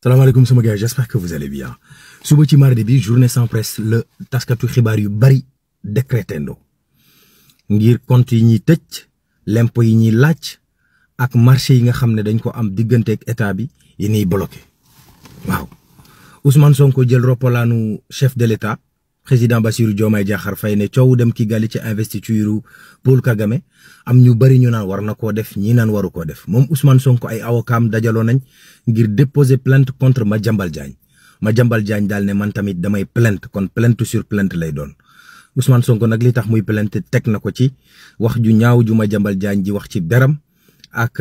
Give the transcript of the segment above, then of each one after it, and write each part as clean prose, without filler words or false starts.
Salam alaikum sama gars, j'espère que vous allez bien. Suba ci mardi bi journée sans presse le taskatu xibaar yu bari décrétendo ngir compte yi ñuy tëj l'impôt yi ñuy laaj ak marché yi nga xam ne dañ ko am diggante ak état bi yi ñuy bloqué. Waaw Ousmane Sonko jël ropolaanu chef de l'état président Bassirou Diomaye Diakhar Faye ne coow dem Kigali ci investiture Paul Kagame am ñu bari ñu naan war na koo def ñi naan waru koo def moom Ousmane Sonko ay avocat dajaloo nañ ngir déposer plainte contre Madiambal Diagne daal ne man tamit damay plainte kon plainte sur plainte lay doon Ousmane Sonko nag li tax muy plainte teg na ko ci wax ju ñaaw ju Madiambal Diagne ji wax ci deram ak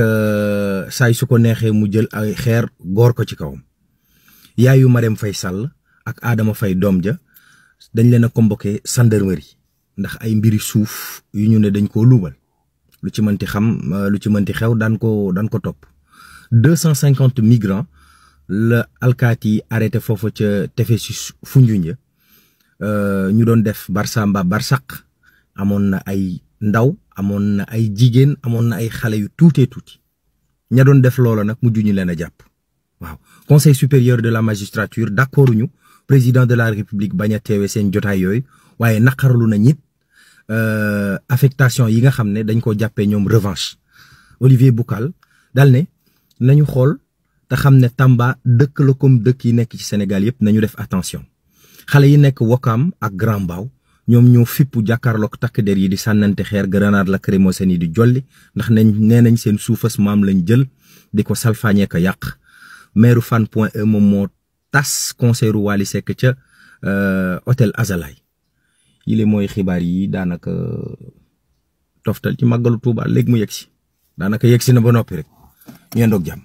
saay su ko neexee mu jël ay xeer góor ko ci kawam. Yaayu Marème Faye Sall ak Adama Faye doom ja dañ leen a convoqué gendarmerie ndax ay mbiri suuf yu ñu ne dañ koo luubal lu ci mënti xew daan ko topp 250 migrants la alkaati yi arrêté foofu ca tefesu Foundiougne ñu doon def Barsamba Barsaq amoon na ay ndaw amoon na ay jigéen amoon na ay xale yu tuuti ña doon def loola nag mujj ñu leen a jàpp. Waaw conseil supérieur de la magistrature d'accord ñu président de la république bañ a teewe seen jotaay yooyu waaye naqarlu na ñit affectation yi nga xam ne dañ ko jàppee ñoom revanche. Olivier Boucal dal ne nañu xool te xam ne Tamba dëkk la comme dëkk yi nekk ci Sénégal yëpp nañu def attention xale yi nekk Wokam ak Grand Mbao ñoom ñoo fippu jàkkaarloog takk der yi di sànnante xeer grenade lacrymogène yi di jolli ndax nee nañ seen suufas maam lañ jël di ko salfaañee ko yàq. Maire Fann Point E moom moo tas concertu Wally Seck ca hôtel Azalay yi mooy xibaar yi daanaka toftal ci màggalu Tuuba léegi mu yegsi daanaka yegsi na ba noppi rek ñu yendoog jàmm.